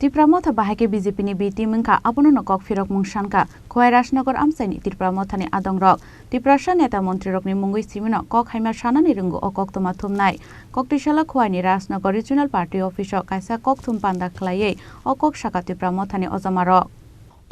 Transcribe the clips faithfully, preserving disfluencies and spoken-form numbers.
Tipra Motha bahai khe B J P ni B team wngkha, abono no kok phirokmung sankha Khowai Rajnagar amchaini Tipra Mothani adongrok. Tiprasa neta montrirokni mungwi simino kok hamya sanani rwngo o koktwma thumnai. Koktwisalo Khowaini Rajnagar Regional Party Office o kaisa kokthum panda khlaiwi o kok sakha Tipra Mothani ojamarok.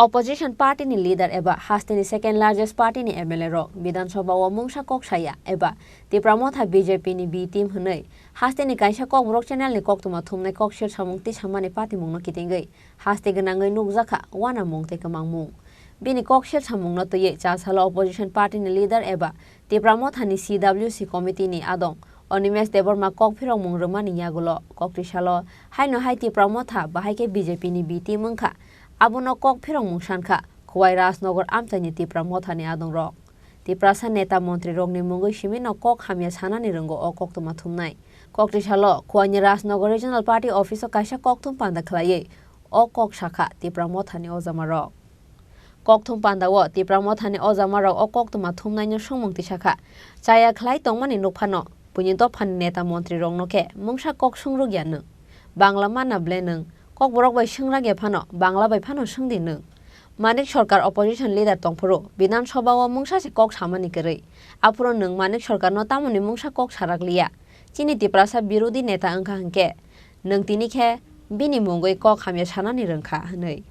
Opposition party ni leader eba hasteni second largest party ni M L A rok Bidhan Sabha o mungsa kok saya eba Tipra Motha B J P ni B team hwnwi hasteni kaisa kokborok channel ni koktwma thumnai kok sir samung tisamani patimungno kitingwi haste gwnangwi nukjakha uanamung tei kwmangmung. Bini kok sir samungno twiwi chasalo opposition party ni leader eba Tipra Mothani C W C committee ni adong Animesh Debbarma kok phirokmung rwmani yagulo koktwisalo haino hai Tipra Motha bahai khe B J P ni B team wngkha, abono kok phirokmung sankha Khowai Rajnagar amchaini Tipra Mothani adongrok. Tiprasa neta montrirokni mungwi simino kok hamya sanani rwngo o koktwma thumnai. Koktwisalo Khowaini Rajnagar Regional Party Office o kaisa kokthum panda khlaiwi o kok sakha Tipra Mothani ojamarok. Kokthum pandao Tipra Mothani ojamarok o koktwma thumnaino swngmung tisakha. Chaya khlai tongmani nukphano buini dophani neta montrirokno khe mungsa kok swngrwkya nwng. Bangla mana ble nwng? Kokborok bai swngrwkya phano Bangla bai phano swngdi nwng. Manik Sarkar opposition leader tongphuru Bidhan Sabha o mungsa se kok samani kwrwi. Aphuru nwng Manik Sarkarno tamoni mungsa kok sarakliya? Chini Tiprasa birodhi neta wngkha hwnkhe nwng tini khe bini mungwi kok hamya sanani rwngkha hwnwi.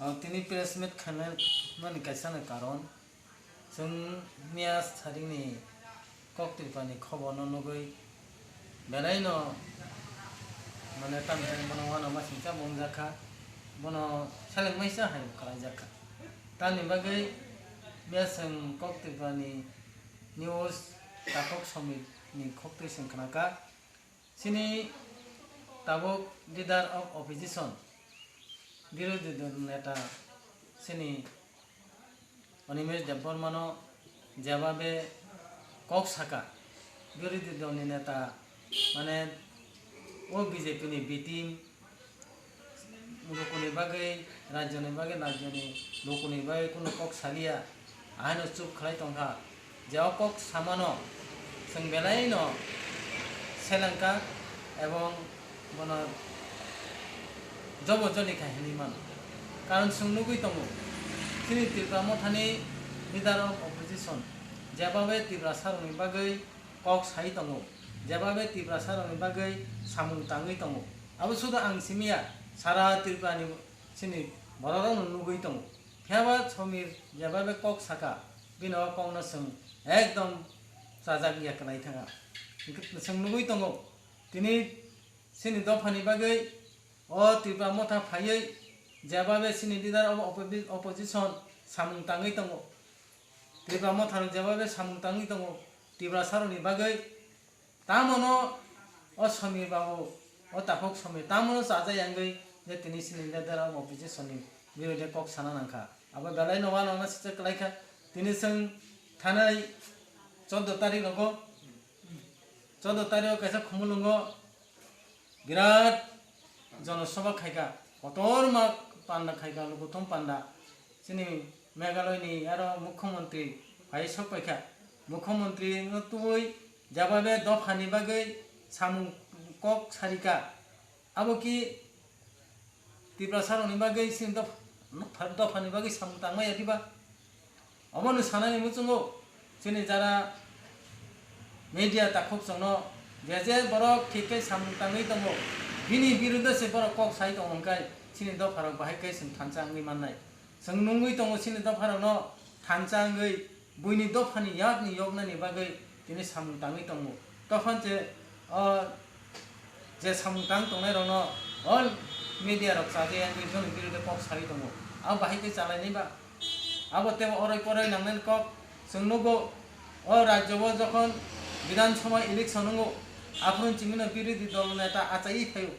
Ang tini press meet khaimani kaisa ni karon, chwng miya saringni kok twipani khoborno nugwi belai no, mane, tamni bono uanama singcha bo wngjakha, bono seleng maisa hai khlaijakha. Tamni bagwi miya chwng kok twipani news takhuk somit ni kok twi chwng khnakha. Chini tabuk leader of opposition, birodhi dol neta chini Animesh Debbarmano jebabe kok saka, birodhi dolni neta, mane, o B J P ni B team, lukuni bagwi, rajyoni bagwi, rajyoni lukuni bagwi kunu kok saliya, ahaino chup khlai tongkha. Je o kok samano chwng belai no selengkha ebong bono jobo joli kha hinwi mano. Karon chwng nugwi tongo, chini Tipra Mothani leader of opposition jebabe Tiprasa rokni bagwi kok sai tongo, jebabe Tiprasa rokni bagwi samung tangwi tongo. Abo sudu ang simiya, sara Tripura ni chini borok rokno nugwi tongo. Phiya ba Somir jebabe kok saka, bini o kokno chwng ekdom chajak ya kwlai thanga. Hwnkhe chwng nugwi tongo, tini chini dophani bagwi o Tipra Motha phaiwi jebabe chini leader of oppo-, opposition samung tangwi tongo. Tipra Motha rok jebabe samung tangwi tongo Tiprasa rokni bagwi. Tamono o Somir babu, o takhuk Somir, tamono chajai yangwi je tini chini leader of opposition ni birodhe kok sana nangkha. Abo belai no uanama sijak kwlaikha. Tini chwng thanai chordo tarik rogo, chordo tarik o kaisa Khumulwngo birat jonosabha khaikha, kotorma panda khaikha, lukuthum panda. Chini Meghalaya ni aro mukhyamantri phai sok paikha. Mukhyamantri no tubui jebabe dophani bagwi samung kok sarikha. Abo ki Tiprasa rokni bagwi chini doph-, dopha-, dophani bagwi samung tangmaya diba? Omono sanani muchungo chini jara media takhuk chwngno je je borok thik khe samung tangwi tongo, bini biruddhe se borok kok sai tongo hwnkhe chini dopharok bahai khe chwng thansa wngwi mannai. Chwng nungwi tongo chini dopharokno thansa wngwi buini dophani yakni yoknani bagwi tini samung tangwi tongo. Dophani je, o, je samung tang tongnairokno all media rok chajai wngwi bini biruddhe kok sawi tongo. Abo bahai khe chalainai ba? Abo teibo oroi poroi nangnani kok. Chwng nugo, o rajyo o jokhon Bidhan Sabha election wngo, aphuru chimino birodhi dol neta achaiwi phaio.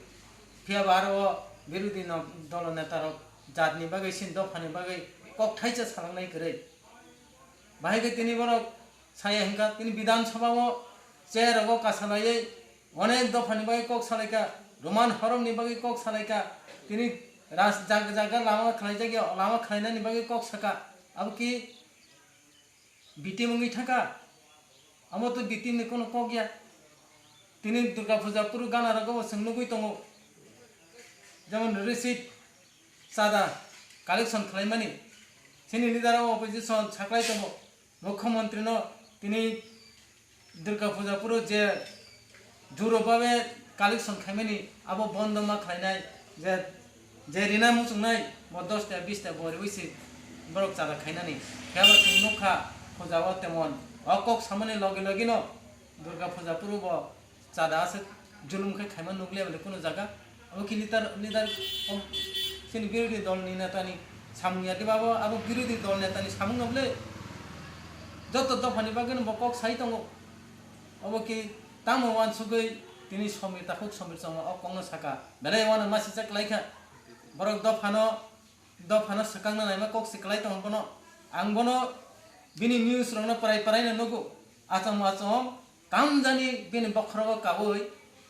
Phiya ba aro o birodhi no-, dol neta rok jatni bagwi, chini dophani bagwi kok thaisa salangnai kwrwi. Bahai khe tini borok saya hwnkha, tini Bidhan Sabha o chair rogo kasalaiwi onek dophani bagwi kok salaikha, Roman horomni bagwi kok salaikha, tini ras-, jag-, jaga lama khlaijak ya, lama khlainani bagwi kok saka. Abo ki B T M wngwi thangkha? Amo to B T M ni kono kok ya. Tini Durga Puja phuru gana rogo bo chwng nugwi tongo. jemon receipt, chada collection khlaimani, chini leader of opposition saklai tongo, mukhyamantri no tini Durga Puja phuru je juro babe collection khaimani abo bondo ma khlainai, je, je rina muchungnai bo dos ta bis ta bo riwi se borok chada khainani. Phiya ba chwng nukha puja o temon o kok samani logi logi no Durga Puja phuru bo chada aswk julum khe khaima nukliya bole kunu jaga. Abo khe leader, leader, chini birodhi dol ni neta ni samung ya diba abo, abo birodhi dol neta ni samung no bole joto dopha ni bagwi no bo kok sai tongo. Abo khe tamo uansugwi tini Somir, takhuk Somir chongma o kok no saka, belai uano masicha kwlai kha. Borok dopha no dophano swkangna naima kok se kwlai tongo bono. Ang bono bini news rokno prai prai no nugo. Achom achom tamjani bini bokhorogo kaui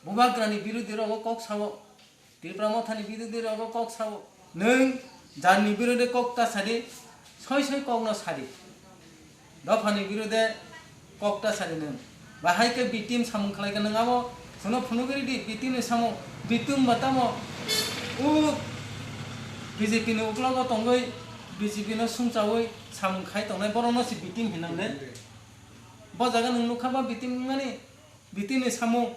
bubagrani birodhi rogo kok sao, Tipra Mothani birodhi rogo kok sao. Nwng jarni birodhe kok ta sadi, soi soi kokno sadi. Dophani birodhe kok ta sadi nwng. Bahai khe B T M samung khlai khe nwng abo chwngno phunugwi ridi, B T M ni samung, B T M ba tamo o B J P ni uklogo tongwi B J P no sumchawi samung khai tongnai borokno se B T M hinang de. Bo jaga nwng nukha ba B T M wngmani, B T M ni samung.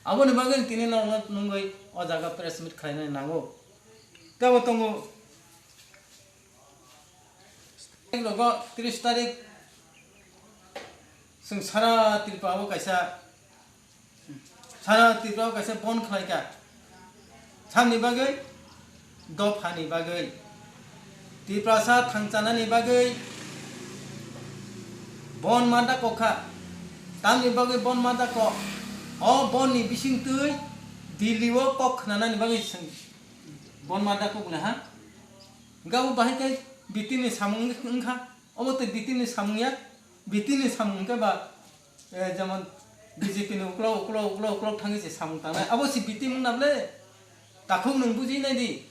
Aboni bagwi tini norokno nungwi o jaga press meet khlainani nango. Tei bo tongo. Logo tris tarik chwng sara Tripura o kaisa, sara Tripura o kaisa bon khlaikha. Samni bagwi, dophani bagwi, Tiprasa thangchanani bagwi bon mada kokha. Tamni bagwi bon mada kok? O bonni bisingtwi Delhi o kok khnanani bagwi chwng bon mada kok le ha. Gabo bahai khe B T M ni samung wngkha. Obo tei B T M ni samung ya, B T M ni samung hwnkhe ba, eh, jemon B J P ni uklok, uklok, uklok, uklok thangwi se samung tangnai. Abo se B T M wngna bwle? Takhuk nwng bujinai di.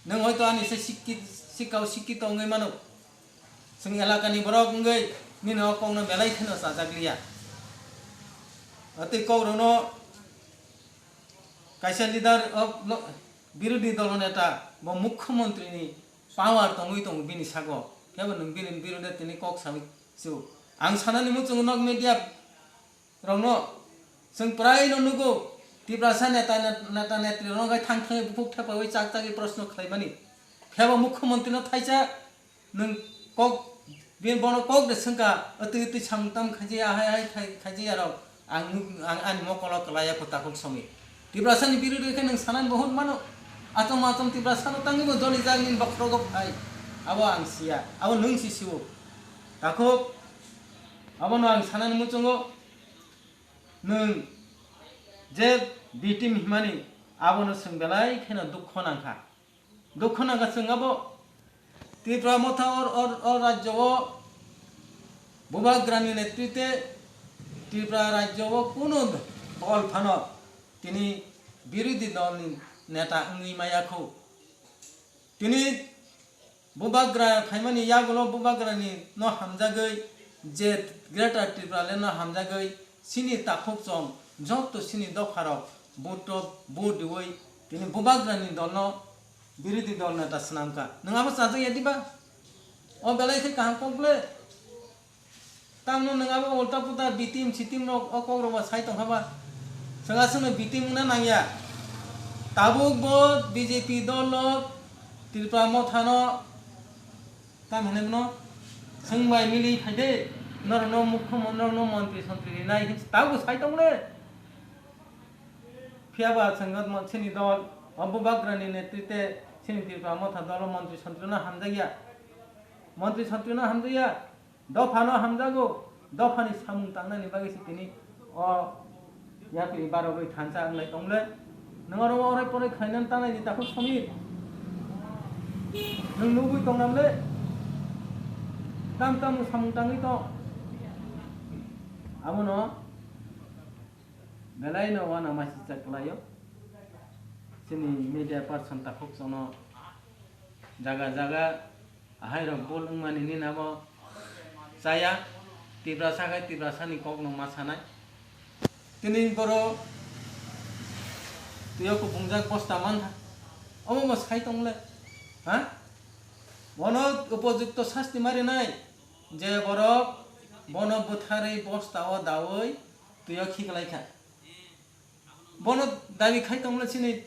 Nwng hoito ani se sikki-, sikkao sikkito wngwi mano. Chwng elakani borok wngwi nini o kokno belai kheno chajakliya. Tei kokrokno kaisa leader of lo-, birodhi dolo neta bo mukhyamantri ni power tongwi tongo bini sago, kebo nwng bini birodhe tini kok sawi su. Ang sanani muchungo nok media rokno chwng prai no nugo, Tiprasa neta, net-, neta netri rok hai thang thangwi bukhuk thepawi chak chagwi proshno khlaimani. Kebo mukhyamantri no thaisa nwng kok, bini bono kok de swngkha, atwi atwi samung tam khaijaya, hai hai khai-, khaijaya rok. Ang nuk-, ang ani mokolo kwlaiya kho takhuk songwi. Tiprasa ni birodhe khe nwng sanani bo hwn mano. Achom achom Tiprasa no tangwi bo joli jak nini bokhorogo phai. Abo ang siya. Abo nwng si sio. Takhuk, abono ang sanani muchungo. Nwng je B T M himani abono chwng belai kheno dukho nangkha. Dukho nangkha chwng abo Tripura motha or, or, or rajyo o Bubagrani netrite Tripura rajyo o kunu dol phano tini birodhi dol ni neta wngwi maya kho. Tini Bubagra phaimani yagulo Bubagrani no hamjagwi je Greater Tipraland no hamjagwi chini takhuk chong joto chini dopharok vote rok vote riwi tini Bubagrani dolno birodhi dol neta swnamkha. Nwng abo chajakya diba? O belai khe kaham kok le. Tamno nwng abo ulta puta B T M C T M rok o kok rok ba sai tongkha ba? Chwng aswkno B T M wngna nangya. Tabuk bo B J P dol no Tripura motha no tam hinwi no chwng bai mili phai de, norok no mukhyamantri, norok no montri sontri rinai hinwi tabuk sai tong le. Phiya ba chwng chini dol o Bubagrani netrite chini Tripura motha dol o montri sontri no hamjakya. Montri sontri no hamjakya. Dophano hamjago, dophani samung tangnani bagwi se tini o yapri barogwi thansa wnglai tongle. Nwng oro orai porai khlainani tanai di takhuk Somir. Nwng nugwi tong namle. Tam tam samung tangwi tong. Abono belai no uanama sicha kwlaio. Chini media person takhuk chwngno jaga jaga Ahai rok bol wngmani nini abo chaya, Tiprasa khai Tiprasani kok no ma sanai. Tini boro Twi o kupungjak bosta mankha. Omo bo sai tong le. Ha? Bono upojukto sasti ma rinai. Je borok bono bwtharwi bosta o dawi twi o khiklaikha. Bono dabi khai tongmani chini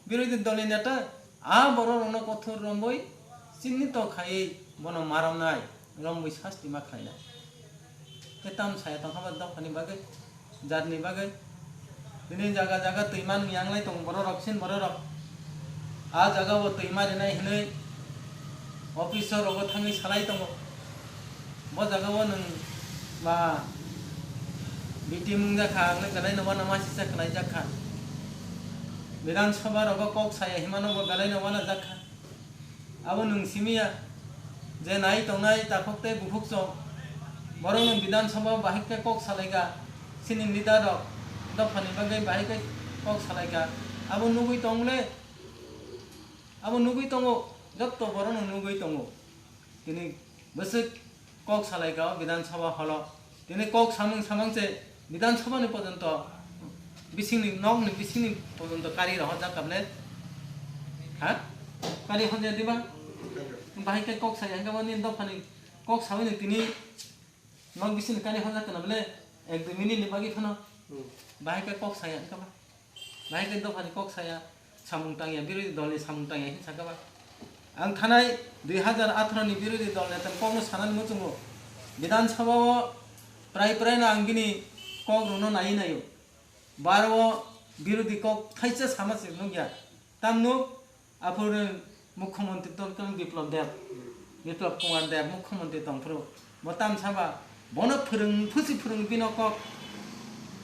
birodhi dolni neta, a bororokno kothor romwi chinito khaiwi bono ma romnai, romwi sasti ma khlainai. Khe tam saya tongkha ba dophani bagwi, jatni bagwi. Tini jaga jaga twi man yanglai tongo bororok, sin bororok. A jaga o twi ma rinai hinwi officer rogo thangwi salai tongo. Bo jaga o nwng ba B T mung jakha, ang belai no wana masi sa khlai jakha. Bidhan Sabha rogo kok saya himano bo belai no wana jakha. Abo nwng simiya je nai tongnai takhuk tei bukhuk chwng. Borok nwng Bidhan Sabha bahai khe kok salaika, sini leader rok dophani bagwi bahai khe kok salaika. Abo nugwi tong le, abo nugwi tongo, jotto borok no nugwi tongo. Tini bwswk kok salaika o Bidhan Sabha holo. Tini kok samung samang se Bidhan Sabha ni pojonto bisingni nokni bisingni pojonto kari rohorjak kable. Ha? Kari honjak diba? Bahai khe kok saya hingke bo nini dophani kok sawi ni tini nok bisingni kari honjak kana bole ek dui minute ni bagwi phano. Bahai khe kok saya hingke ba. Bahai khe dophani kok saya, samung tangya, birodhi dolni samung tangya hinwi sakha ba. Ang thanai dui hazar atharo ni birodhi dol neta ni kokno sanani muchungo. Bidhan Sabha o prai prai no ang bini kok rwno naiwi naio. Baro o birodhi kok thaisa sama se nukya. Tamno Aphuru Mukhyamantri tongkha Biplab Deb, Biplab Kumar Deb Mukhyamantri tongphuru. Bo tamsa ba, bono phwrwng, phusi phwrwng bino kok.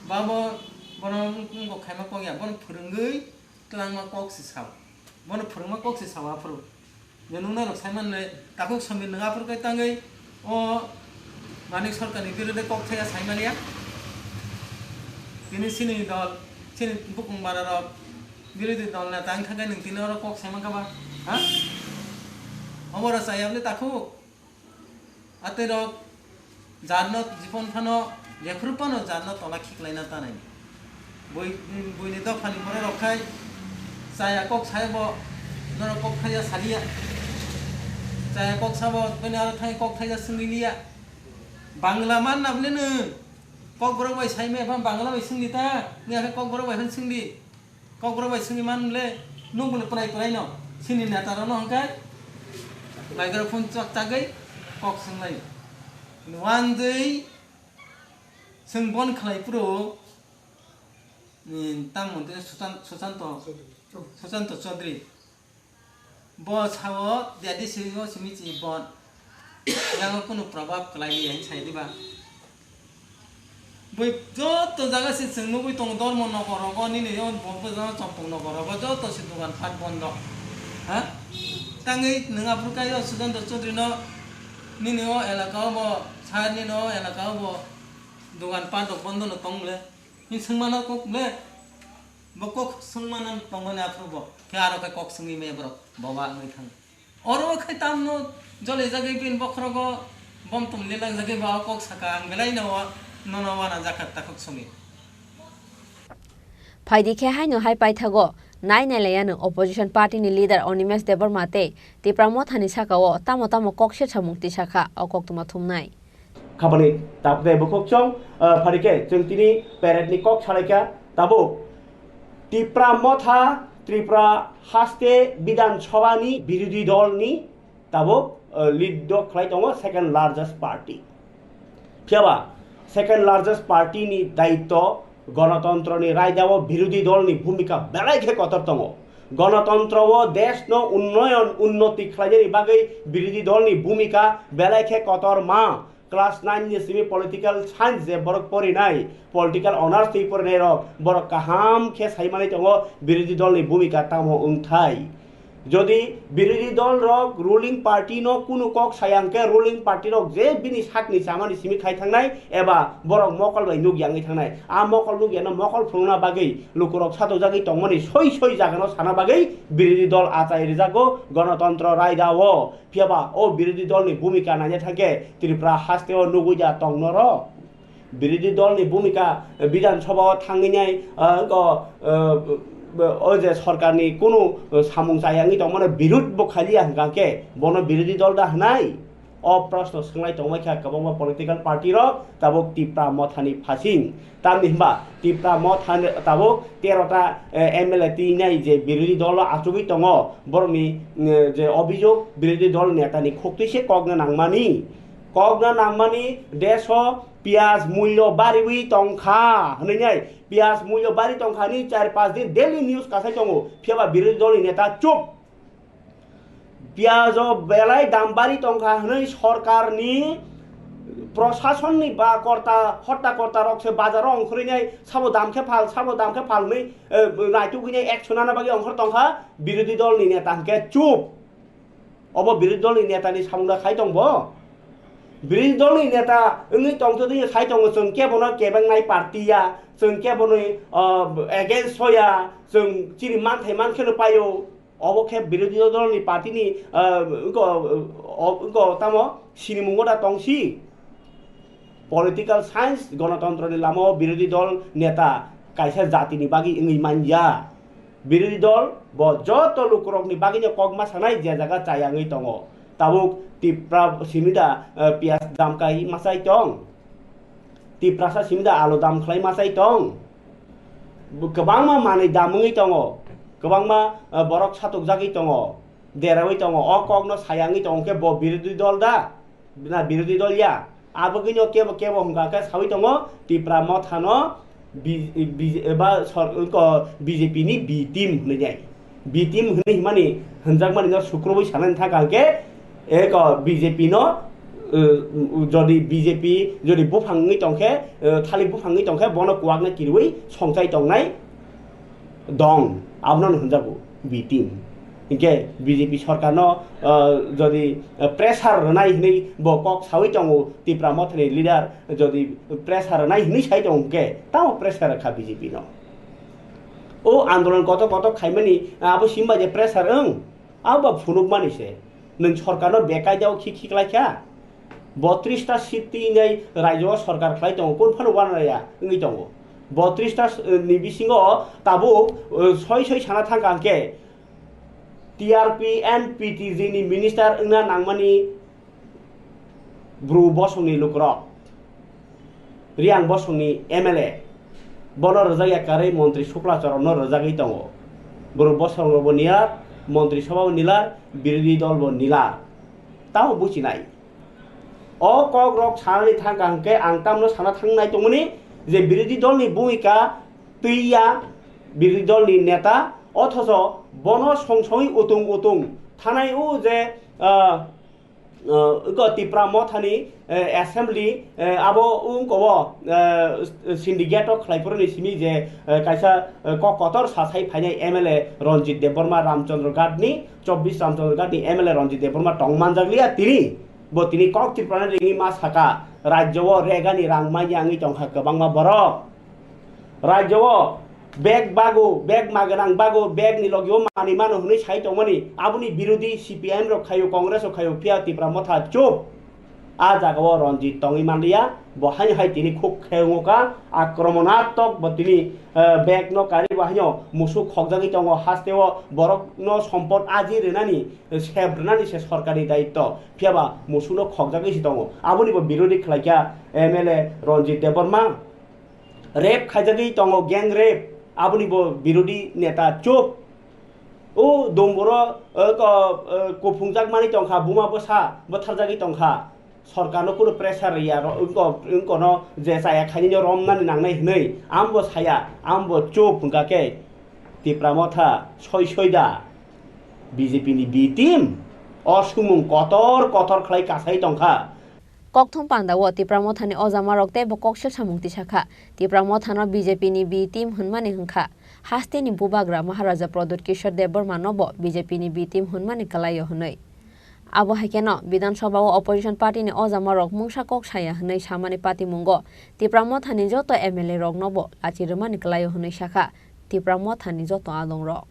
Ba bo, bono wng-, wngkok khaima kok ya, bono phwrwngwi twlangma kok se sao. Bono phwrwngma kok se sao aphuru. Je nung norok sai manle, takhuk Somir nwng aphuru kai tangwi, o Manik Sarkarni birude kok thaya sai maliya. Tini chini dol, chini bukung bara rok, birodhi dol neta wngkha khe nwng tini oro kok sai mankha ba? Ha? Omo rw chaya bwle takhuk? Atwi rok jarno jipon phano, jephru phano jarno tola khiklaina tanai. Bui, buini dophani borok rok khai chaya kok sai bo, norok kok thaya saliya. Chaya kok sabo, bini aro thai kok thaya swngwi liya. Bangla man na bwle nwng? Kokborok bai sai maya phano Bangla bai swngdi ta, wngya khe Kokborok bai phano swngdi. Kokborok bai swngwi man le, nwng bole prai prai no, chini neta rok no hwnkhe microphone chak chagwi kok swnglaio. Wanjwi chwng bon khlai phuru, ni tamo tei Suchan-, Suchanto, Suchanto Chaudhary. Bo sao, dia di simi o simi chi bon. Yang kunu probab kwlai ya, sai diba. Bui joto jaga se chwng nugwi tongo, dormo nokor rogo, nini o bo, bo jagao chompok nokor rogo, joto se dogan pat bondo. Ha? Tangwi nwng aphuru kai o Sudanta Chaudhary no, nini o elaka o bo, sir nini o elaka o bo, dogan pat rok bondo no tong le. Ni swngmano kok le, bo kok swngmano tongmani aphuru bo, khe aro khe kok swngwi maya borok, boba wngwi thang. Oro khai tamno jole jagwi bini bokhorogo bom tum lilang jagwi ba o kok saka ang belai no wa-, nono wana jakha takhuk songwi. Phaidi khe haino hai paithago nai nai laiya no opposition party ni leader Animesh Debbarma tei Tipra Motha ni saka o tamo tamo kok se samung tisa kha o koktwma thumnai. Khabani tapdai bukhuk chwng, ah, pharikhe chwng tini parade ni kok salaikha tabuk. Tipra Motha, Tripura haste Bidhan Sabha ni birodhi dol ni tabuk, ah, lead o khlai tongo second largest party. Phiyaba second largest party ni daitto gonotontro ni raida o birodhi dol ni bhumika belai khe kotor tongo. Gonotontro o desh no unnoyon, unnoti khlainani bagwi birodhi dol ni bhumika belai khe kotor ma. Class nine ni simi political science je borok porinai, political honours twi porinai rok, borok kaham khe sai manwi tongo birodhi dol ni bhumika tamo wngthai. Jodi birodhi dol rok ruling party no kunu kok saya hwnkhe ruling party rok je bini sakni chamani simi khai thangnai eba borok mokol bai nukya wngwi thangnai. A mokol nukya no mokol phunukna bagwi lukurok satojagwi tongmani soi soi jaga no sana bagwi birodhi dol achai rijago gonotontro raida o. Phiyaba o birodhi dol ni bhumika naina thangkhe Tripura haste o nugwi da tong norok. Birodhi dolni bhumika, eh, Bidhan Sabha o thangwi nai, eh, go, eh, o je sorkarni kunu, eh, samung chayangwi tongmano birud bo khaliya hwnkha khe bono birodhi dol da hwnai? O proshno swnglai tongbai kha kwbangma political party rok tabuk Tipra Mothani phasing. Tamni hwnba Tipra Motha tabuk tero ta, eh, M L A twi nai je birodhi dolo achugwi tongo, borokni, eh, je obhijog birodhi dol netani khuktwi se kokna nangmani. Kokna nangmani deso piyaj mulyo bariwi tongkha hwnwi nai, piyaj mulyo bari tongkha ni char panch din daily news kasai tongo, phiyaba birodhi dolni neta chup. Piyajo belai dam bari tongkha hwnwi sorkarni, prosasonni ba korta, hotta korta rok se bazaro ongkhorwi nai, sabo dam khe phal, sabo dam khe phal hwnwi, eh, naitugwi nai action ana bagwi ongkhor tongkha, birodhi dolni neta hwnkhe chup. Obo birodhi dolni netani samungda khai tong bo? Birodhi dolni neta wngwi tongtwdwi khai tongo, chwng kebono kebengnai party ya, chwng keboni, ah, against o ya, chwng chini manthai mankheno paio. Obo khe birodhi dolni party ni, ah, wngko, o-, wngko tamo sinimungo da tongsi? Political science, gonotontroni lamao birodhi dol neta kaisa jatini bagwi wngwi manya. Birodhi dol bo joto lukurokni bagwino kok ma sanai, je jaga chayangwi tongo. Tabuk Tipra simi da, eh, piyaj dam kai machai tong? Tiprasa simi da alu dam khlai machai tong? Bo kwbangma manwi dam wngwi tongo, kwbangma, eh, borok satokjagwi tongo, derawi tongo. O kokno sayangwi tongo khe bo birodhi dol da? Na birodhi dol ya? Abogwino kebo kebo hwnkha khe sawi tongo, Tipra Mothano B-, B-, ba sor-, ko B J P ni B team hwnwi nai. B team hwnwi himani hwnjakmani no sukrubui sanani thangkha hwnkhe, eko B J P no, uh, jodi B J P jodi buphang wngwi tongkhe, uh, thalik buphang wngwi tongkhe bono kuwakno kiriui songchai tongnai dong, abono hwnjago B team. Hinkhe B J P sorkarno, ah, jodi, ah, pressure rwnai hwnwi bo kok saui tongo, Tipra Mothani leader jodi pressure rwnai hwnwi sai tongo hinkhe, tamo pressure rwkha B J P no? O andolon kotor kotor khaimani, ah, abo simba je pressure wng, abo ba phunukmani se. Nwng sorkarno bekaidao khi khiklaikha. Botris ta seat twi nai rajyo o sorkar khlai tongo, kunu phano uanarya wngwi tongo. Botris ta, eh, ni bisingo tabuk, eh, soi soi sana thangkha hwnkhe T R P and P T G ni minister wngna nangmani Bru Bosongni lukurok, Riang Bosongni M L A, bono rwjakya karwi Montri Sukla Choronno rwjagwi tongo. Bru Bosongno bo nilar, Montri Sabha bo nilar, birodhi dol bo nilar. Tamo buchinai. O kok rok sanani thangkha hwnkhe ang tamno sana thangnai tongmani je birodhi dolni bhumika twiya, birodhi dolni neta, othocho bono song songwi utung utung thanai o je, ah, ah, eko Tipra Mothani, eh, assembly, eh, abo wngko o, eh, syndicate o khlaiphuru ni simi je, eh, kaisa, eh, kok kotor sasai phainai M L A Ranjit Debbarma Ramchandra Ghat ni, chobbish Ramchandra Ghat ni M L A Ranjit Debbarma tong manjakliya tini. Bo tini kok Tripura ni ringwi ma saka, rajyo o regani rang manya wngwi tongkha kwbangma borok. Rajyo o bag bago, bag maganang bago, bag ni logi o manwi mano hwnwi sai tongmani, aboni birodhi C P I M rok khaio, Congress rok khaio, phiya Tipra Motha chup. A jaga o Ranjit tongwi manliya, bo haino hai tini khuk khe wngkha, akramonatok bo tini, eh, bag no kari bo haino musuk khokjagwi tongo, haste o borok no sompot aji rwnani, sep rwnani se sorkar ni daitto, phiya ba musuk no khokjagwi se tongo. Aboni bo birodhi khlaikha M L A Ranjit Debbarma. Rape khaijagwi tongo, gang rape, aboni bo birodhi neta chup. O Domboro, eh, ko, eh, kuphungjak mani tongkha, buma bwsa bwtharjagwi tongkha. Sorkarno kunu pressure rwya, ro-, wngko, wngkono je chaya khainino romnani nangnai hwnwi, ambo saya, ambo chup hwnkha khe Tipra Motha soi soi da B J P ni B team. O sumung kotor kotor khlai kasai tongkha. Kokthum pandao Tipra Mothani ojamarok teibo koksil samung tisakha. Tipra Mothano B J P ni B team hwnmani hwnkha. Hasteni bubagra Maharaja Pradyut Kishore Debbarmanobo B J P ni B team hwnmani kwlaio hwnwi. Abo hai kheno Bidhan Sabha o opposition party ni ojamarok mungsa kok saya hwnwi samani patimungo Tipra Mothani joto M L A roknobo lachi rwmani kwlaio hwnwi sakha Tipra Mothani joto adongrok.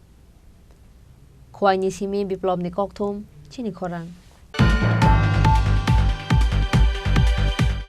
Khowai ni simi Biplobni kokthum, chini khorang.